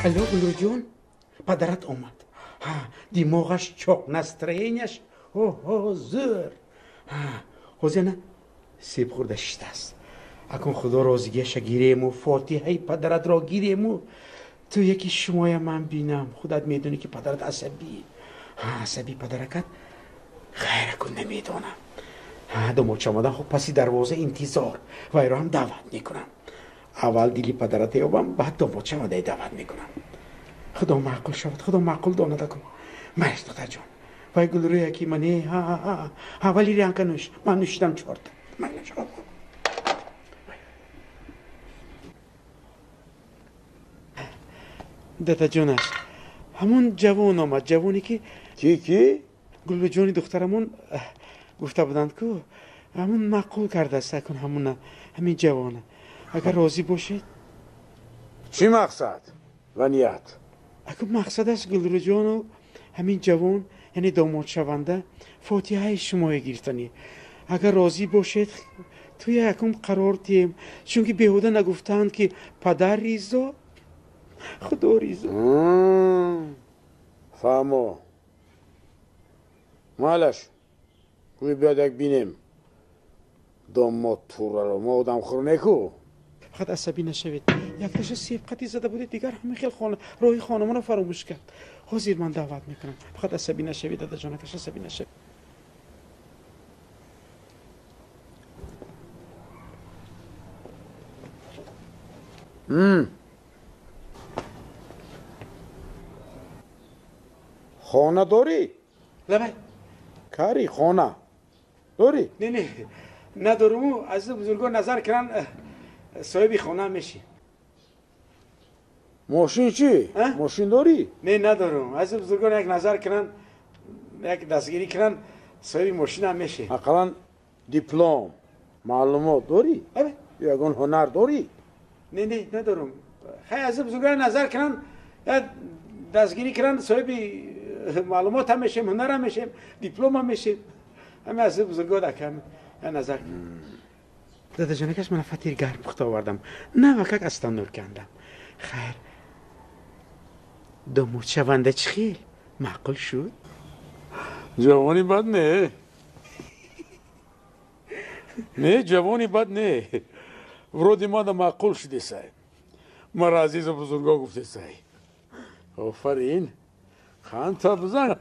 Алло, Гулруҷон, падарат омад. Ҳа, димоғаш чоқ, настроенияш оҳо зӯр. Ҳа, ҳозир ана себ хӯрда шиштааст. Акун худо розигиаша гирему, фотиҳаи падаратро гирему, ту яки шумоя ман бинам. Худат медонӣ ки падарат асабӣ. Ҳа, асабӣ падаракат хайр акун намедонам. Ҳа, домодча омадан, хуб паси дарвоза интизор. Вайро ҳам даъват мекунам. Аввал дили падарат ёбам, баъд домодча омадаи даъват мекунам. Худо маъқул шавад, худо маъқул донад акун. Майш духтарҷон. Вай гулрӯя ки мане, ҳа, ҳа, ҳа, валерианка нӯш. Ман нӯшидам чорта. Майш. Дадаҷонаш, ҳамон ҷавон омад, ҷавоне ки ки ки? Гулрӯҷони духтарамон гуфта буданд ку, ҳамон маъқул кардааст акун ҳамона, ҳамин ҷавона. Агар розӣ бошед. Чӣ мақсад ва ният? Акун мақсадаш Гулрӯҷону ҳамин ҷавон, яъне домодшаванда, фотиҳаи шумоя гирифтанӣ. Агар розӣ бошед, туя якум қарор диҳем, чунки беҳуда нагуфтаанд ки падар ризо, худо ризо. Фаҳмо. Майлаш, гӯй биёд як бинем домод пурраро. Мо одамхӯр неку. Фақат асабӣ нашавед. Якташа себқати зада будед, дигар ҳамин хел роҳи хонамонро фаромӯш кард. Ҳозир ман даъват мекунам. Фақат асабӣ нашавед, дадаҷонакаш, асабӣ нашавед. Хона дорӣ? Лабай. Кари хона дорӣ? Не, не, надоруму аз бузургон назар кунан соҳиби хона мешӣ. Мошин чӣ? Мошин дорӣ? Не, надорум. Аз бузургон як назар кунан, як дастгирӣ кунан, соҳиби мошинам мешӣ. Ақаллан диплом, маълумот дорӣ? Ягон ҳунар дорӣ? Не, не, надорум. Хай, аз бузургон назар кунан, як дастгирӣ кунан, соҳиби маълумот ҳам мешем, ҳунар ҳам мешем, диплом ҳам мешем. Ҳамин аз бузургон акам як назар кунан. Дадаҷонакаш, мана фатир гарм пухта овардам. Навакак аз таннур кандам. Хайр, домодшаванда чӣ хел? Маъқул шуд? Ҷавони бад не. Не, ҷавони бад не. Вроде мада маъқул шудесай. Мара азизу бузурго гуфтесай. Офарин. Ханта бизан.